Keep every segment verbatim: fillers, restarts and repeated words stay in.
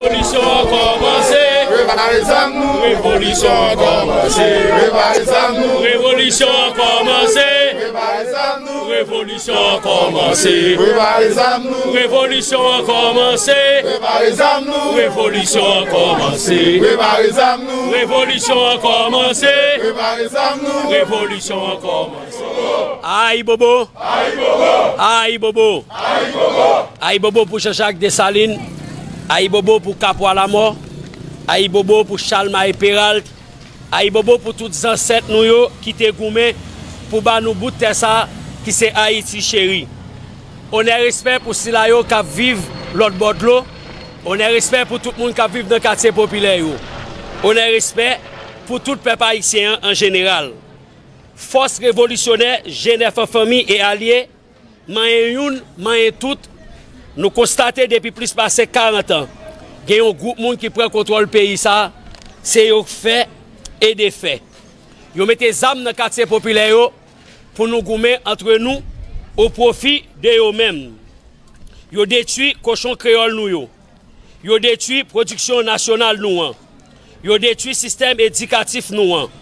Revolisyon an kòmanse. Prepare zam nou. Revolisyon an kòmanse. Prepare zam nou. Revolisyon an kòmanse. Prepare zam nou. Revolisyon an kòmanse. Prepare zam nou. Revolisyon an kòmanse. Prepare zam nou. Revolisyon an kòmanse. Prepare zam nou. Revolisyon an kòmanse. Prepare zam nou. Revolisyon an kòmanse. Ayibobo! Ayibobo! Ayibobo! Ayibobo pou Jean-Jacques Dessalines, ayibobo pou Kapwa Lamò, ayibobo pou Chalmay Peralt, ayibobo pou tout zansèt nou yo ki te goumen pou ba nou bout tè sa ki se Ayiti cheri. Onè respè pou sila yo k ap viv lòt bò dlo, onè respè pou tout moun k ap viv nan katye popilè yo, onè respè pou tout pèp ayisyen an an jeneral. Fòs revolisyonè G nèf an fanmi e alye, manyen youn, manyen tout, nou konstate depi plis pase karant an, gen yon gwoup moun ki pran kontwòl peyi sa a, se yo k fè e defè. Yo mete zam nan katye popilè yo pou nou goumen antre nou o pwofi de yo menm. Yo detwi kochon kreyòl nou yo. Yo detwi pwodiksyon nasyonal nou an. Yo detwi sistèm edikatif nou an.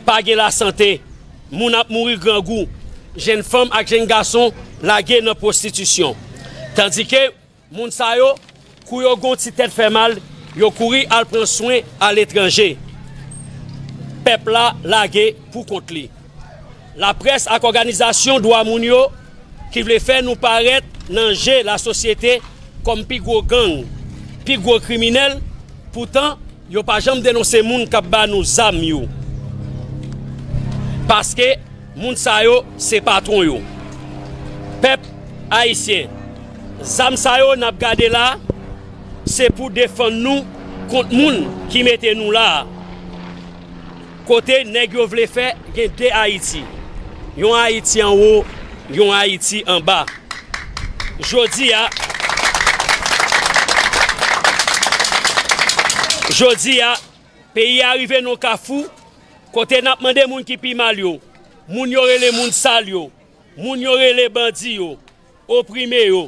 Pa gen lasante. Moun ap mouri grangou. Jenn fanm ak jenn gason lage nan pwostitisyon. Tandike moun sa yo, kou yo gen yon ti tèt fè mal, yo kouri al pran swen aletranje. Pèp la lage pou kont li. Laprès ak òganizasyon dwa moun yo ki vle fè nou parèt nan je lasosyete kòm pi gwo gang, pi gwo kriminèl, poutan yo pa janm denonse moun k ap ba nou zam yo. Paske moun sa yo se patwon yo. Pèp ayisyen, zam sa yo n ap gade la, se pou defann nou kont moun ki mete nou la a. Kote nèg yo vle fè gen de Ayiti. Yon Ayiti anwo, yon Ayiti anba. Jodi a, jodi a, peyi a rive nan kafou kote n ap mande moun ki pi mal yo, moun yo rele moun sal yo, moun yo rele bandi yo, oprime yo.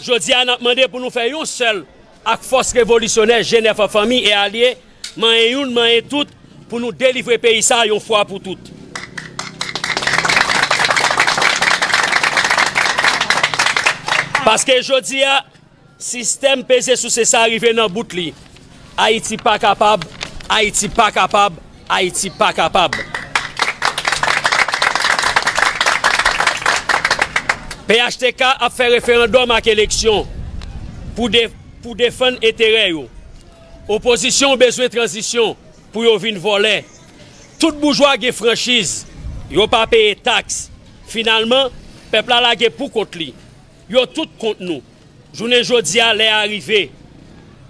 Jodi a, n ap mande pou nou fè yon sèl ak fòs revolisyonè G nèf an fanmi e alye, manyen youn, manyen tout, pou nou delivre peyi sa a yon fwa pou tout. Paske jodi a, sistèm peze souse sa a rive nan bout li. Ayiti pa kapab, Ayiti pa kapab, Ayiti pa kapab. P H T K ap fè referandòm ak eleksyon pou de-, pou defann enterè yo. Opozisyon bezwen tranzisyon pou yo vin vòlè. Tout boujwa gen franchiz, yo pa peye taks. Finalman, pèp la lage pou kont li. Yo tout kont nou. Jounen jodi a, lè a rive.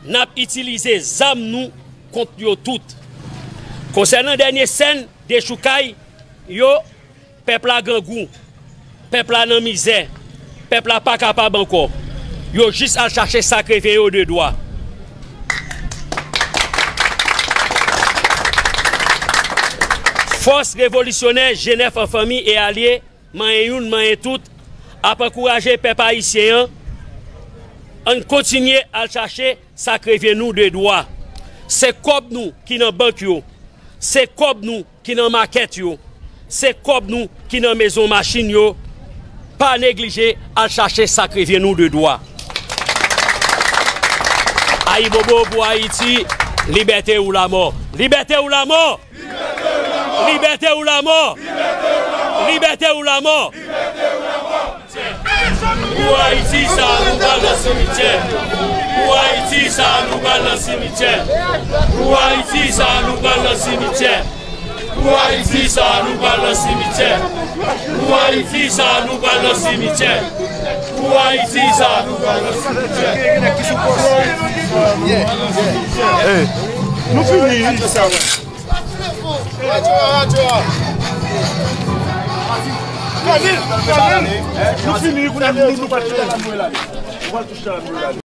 N ap itilize zam nou kont yo tout. Konsènan dènye sèn dechoukay yo, pèp la grangou, pèp la nan mizè, pèp la pa kapab ankò. Yo jis al chache sa k revyen yo de dwa. Fòs revolisyonè G nèf an fanmi e alye, manyen youn, manyen tout, ap ankouraje pèp ayisyen an, ann kontinye al chache sa k revyen nou de dwa. Se kòb nou ki nan bank yo, se kòb nou ki nan makèt yo, se kòb nou ki nan mezon machin yo. Pa neglije al chache sa k revyen nou de dwa. Ayibobo pou Ayiti, libète ou lamò. Libète ou lamò! Libète ou lamò! Libète ou lamò! Pou Ayiti sa, nou pral nan simityè. Pou Ayiti sa, nou pral nan simityè. Pou Ayiti sa, nou pral nan simityè. Pou Ayiti sa, nou pral nan simityè. Pou Ayiti sa, nou pral nan simityè. Pou Ayiti sa, nou pral nan simityè. Hey, nou fini.